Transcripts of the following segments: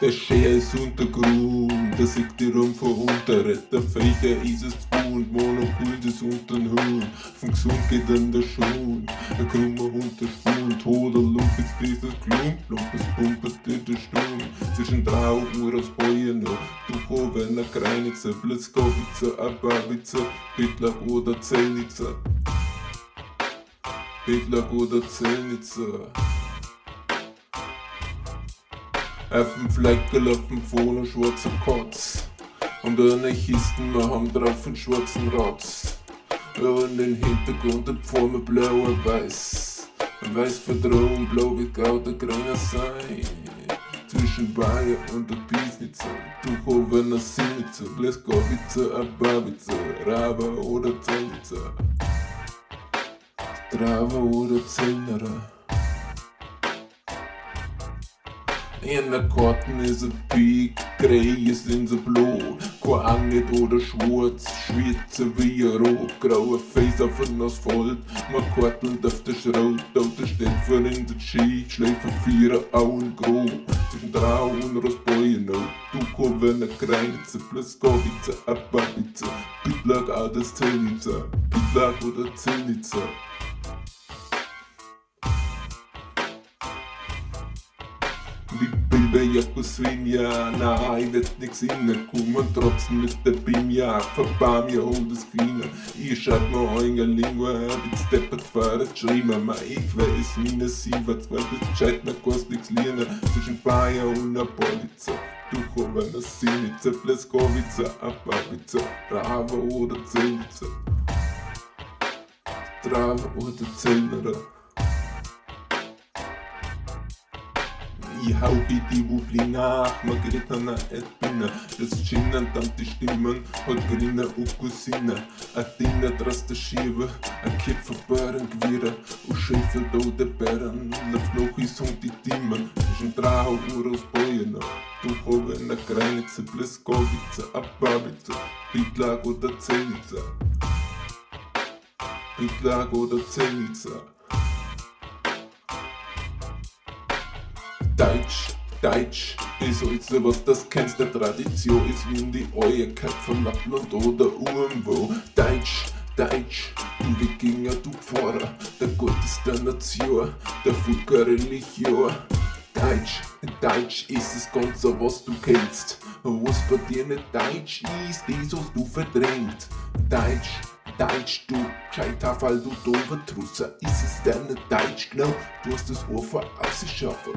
Der Scher ist Untergrund, der sieht die Rum von unter, der Fächer ist es und Monopol ist untern Hund, von gesund geht an der Schund, der krumme Hund der Spund, Hoder Lump ist dieses Klump, Lumpes Pumpes der Stund, zwischen Drau Uhr aus Beueno, Duchowena Kreinitze, Blitzkowice, Ababice, Hitler oder Zellnitze. Hitler oder Zellnitze. Auf dem Fleckerl, auf dem Fohlen, schwarzer Kotz. Und Anarchisten, wir haben drauf einen schwarzen Rotz. Und den Hintergrund der Pforme blauer Weiß. Weiß Verdrohung, blau wie grau der grüner sein. Zwischen Bayer und der Piesnitzer, Duchowena Sinitzer, Bleskowice, Ababice, Raba oder Zellnitzer. Trava oder Zellnerer. In der Karten ist ein Pik, grey ist in so blau, kein Angel oder schwarz, schwitze wie ein Rot, grauer Face auf dem Asphalt, man kartelt auf der Schraut, der steht vor in der Schicht, Schläfer vierer Augen grob, zwischen Drau und Rosbeueno, Duchowena Kreinitze, Blaskowice, Ababice, Pitlag oder Zelnitzer, Pitlag oder Zelnitzer. Wie Bilder jako Svinja, na, ich werd nix innekommen, trotzdem mit der Bimja, Verbamja und das Klina. Ich schreib mir eure Lingua, die steppert fahret schrimmer, ma ich weiß, meine Sievert, weil das gescheit, na kannst nix lernen, zwischen Bayer und der Polizei. Duchowena Sinica, Pleskowica, Ababica, Rava oder Zelnica. Trava oder Zellnerer. Ich hau die Wubli nach, Margrethe na Edbinner, das Schinnen, dann die Stimmen, hat Grinner und Cousine, a Dinner drast der Schieber, a Kipfer Bären Gewirre, und Schäfer da der Bären, lauf noch is und die Dimmen, zwischen Drau und aus Beuena, Duchowena Kreinitze, Bleskowice, Ababice, Pitlag oder Zelnica, Pitlag oder Zelnica. Deutsch, Deutsch ist alles, was das kennst, der Tradition ist wie in die Euerkeit von Lappland oder irgendwo. Deutsch, Deutsch, du Wikinger, du Pfarrer, der Gott ist der Nation, der Volker Religion. Deutsch, Deutsch ist das Ganze, was du kennst. Was bei dir nicht Deutsch ist, das hast du verdrängt. Deutsch, Deutsch, du Gescheiterfall, du doofer Trusser, ist es denn nicht Deutsch, genau, du hast das Ohr vor ausgeschaffen.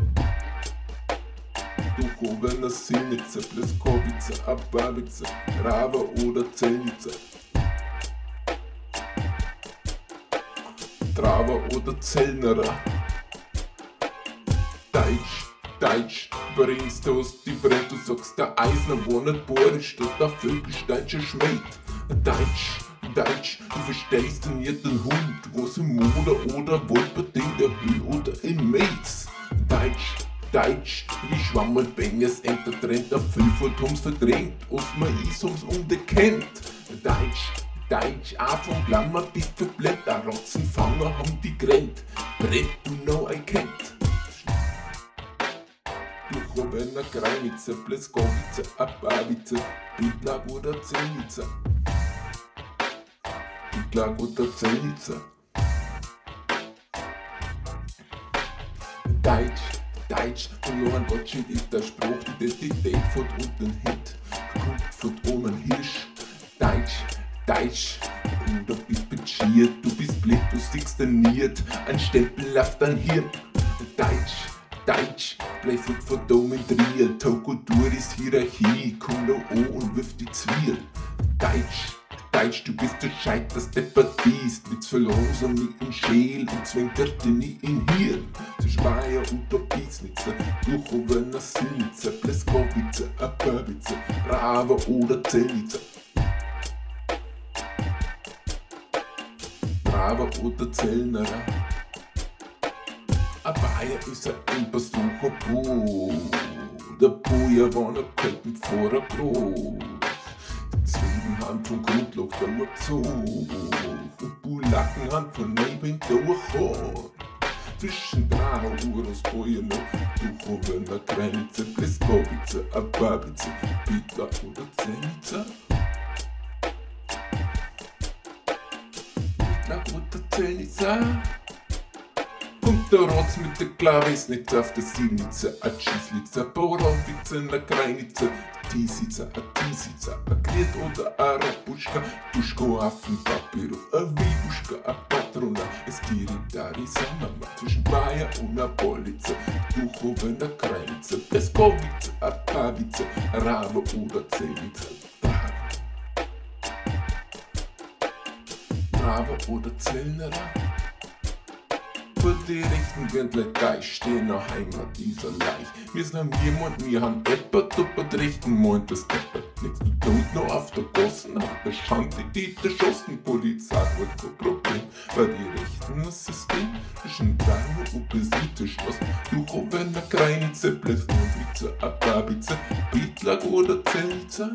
Duchowena Sinica, Pleskowice, Ababice, Rava oder Zelnica. Trava oder Zellnerer. Deutsch, Deutsch, bringst du aus die Brett, du sagst der Eisner war nicht bohrisch, statt der völkisch-deutscher Schmäht. Deutsch, Deutsch, du verstehst denn nicht den Hund, was im Moder oder Wolperding, der Hüll oder im Mates. Deutsch, Deutsch, wie Schwammerl Benges Enter trennt, der Vielfalt haben's verdrängt, was man is haben's unbekennt. Deutsch, Deutsch, auch von Klammer bis verblendet, a Ratzenfanger haben die grennt, brennt du noch I kennt. Duchowena Kreinitze, Pleskowice, Ababice, Pitlag oder Zelnica. Pitlag oder Zelnica. Deutsch, Deutsch, von Johann Gottsched ist der Spruch, die Identität von unten hit, kommt von oben Hirsch. Deutsch, Deutsch, du bist bedschiert, du bist blind, du siehst nicht, ein Stempel auf dein Hirn. Deutsch, Deutsch, bleib fort von Dom in Trier, Tokotur ist Hierarchie, komm da an und wirf die Zwiel. Deutsch, Deutsch, du bist der Scheit, das deppert bist, mit zwölf Rosen mit dem Schäl und zwingt dir nie in Hirn. Zwischen Bayer und der Piesnitzer, Duchowena Sinitzer, Pleskowice, Ababice, Rava oder Zelnica. Trava oder Zellnerer. A Bayer ist ein Impersucher Bu, der Buja war noch Köppen vor der groß. Zwieben haben von Grundloch der Uhr zu, und Bulacken haben von Nebel der Uhr. Zwischen Drava u rozbojeno, Duhovena Krajnica, Pleskovica, a Babica, Pitla oder Zenica. Pitla oder Zenica. Kommt der Rotz mit der Klarisnica auf der Silnica, a Čislica, Borovica na Krajnica, Tisica, a Tisica, a Kliet oder a Rapuška, Duško Affen, Papiru, a Vibuška, a Patrona, es Dari Samama, zwischen Bayer und a Polica, Duhovena Krajnica, Pleskovica, a Pavica, Rava oder Cevica, Drava. Drava oder Zellnera? Für die Rechten werden gleich stehen noch Heimat dieser Leich. Wir sind jemand, wir han eppert, duppert rechten meint das deppert. Nix du tut noch auf der Gossen, hat der Schande die erschossen. Polizei hat kein Problem, weil die Rechten das System zwischen Drama und Besite schloss. Duhovena Krajnica, Pleskovica, a Babica, Pitlag oder Zelnica.